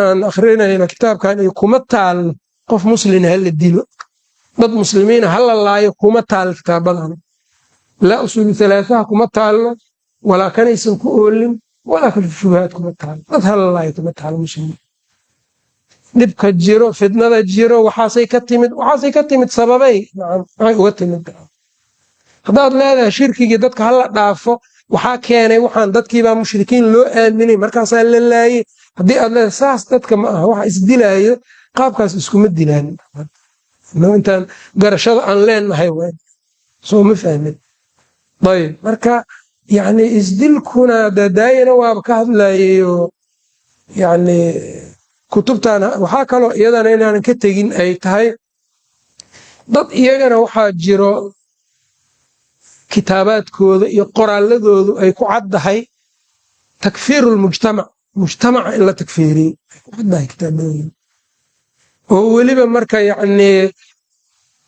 Aan akrinayno kitaabkan iyo kuma taalno qof muslina hala dilo, dad muslimiina hala laayo, kuma taalo kitaabadan. Laa usuulu halaathaha kuma taalno, walaa kanaysan ku oolin, walaa kashfu shubahaad kuma taalo. Dad hala laayo kuma taalo. Muslimiin dhibka jiro, fitnada jiro, waxaasay ka timid, waxaasay ka timid, sababay maxay uga timid? Haddaad leedahay shirkigii dadka hala dhaafo, waxaa keenay waxaan dadkiibaa mushrikiin loo aaminay, markaasaa la laayay. Haddii aad leedahay saas, dadka ma aha waxa isdilaayo, qaabkaas iskuma dilaan. Intaan garashada aan leenahay soo ma fahmin? Ayb, marka yani isdilkuna dadaayana waaba ka hadlayayo. Yani kutubtan waxaa kaloo iyadana inaanan ka tegin ay tahay, dad iyagana waxaa jiro kitaabaadkooda iyo qoraaladoodu ay ku caddahay takfiiru lmujtamac, mujtamaca in la takfiiriyo ay ku caddahay kitaabadooda, oo weliba marka yacni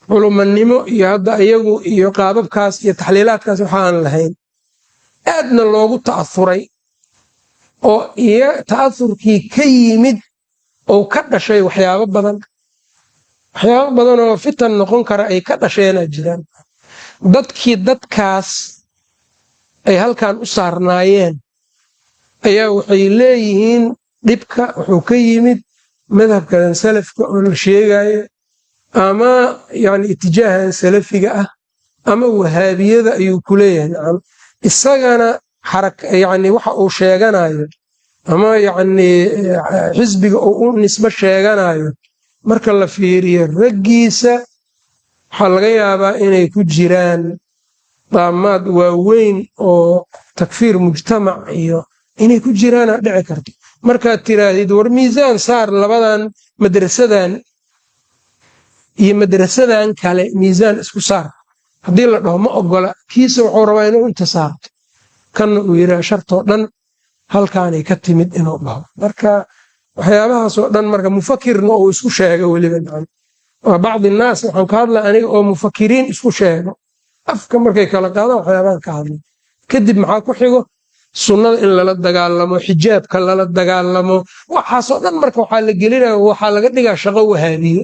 culumanimo iyo hadda iyagu iyo qaababkaas iyo taxliilaadkaas waxaan lahayn, aadna loogu ta'ahuray, oo iyo ta'athurkii ka yimid oo ka dhashay waxyaabo badan, waxyaabo badan oo fitan noqon kara ay ka dhasheenaa jiraan. Dadkii dadkaas ay halkan u saarnaayeen ayaa waxay leeyihiin dhibka wuxuu ka yimid madhabkan salafka oo la sheegayo, ama yani itijaahan salafiga ah, ama wahaabiyada ayuu ku leeyahay. Nacam, isagana yani waxa uu sheeganayo ama yacni xisbiga uu u nisbo sheeganayo, marka la fiiriyo raggiisa, waxaa laga yaabaa inay ku jiraan daamaad waaweyn oo takfiir mujtamac iyo inay ku jiraana dhici karto. Markaad tiraahdid, "War miisaan saar labadan, madrasadan iyo madrasadan kale miisaan isku saar," haddii la dhaho, ma ogola. Kiisa wuxuu rabaa inuu inta saarto, kanna uu yiraa shartoo dhan halkaanay ka timid inuu dhaho. Marka waxyaabahaasoo dhan, marka mufakirna uu isku sheego weliba, waa bacdi naas waxaan ka hadla aniga oo mufakiriin isku sheego, afka markay kala qaadaan waxyaabahan ka hadla. Kadib maxaa ku xigo? Sunnada in lala dagaalamo, xijaabka lala dagaalamo, waxaasoo dhan. Marka waxaa la gelinaya, waxaa laga dhigaa shaqo wahaabiye.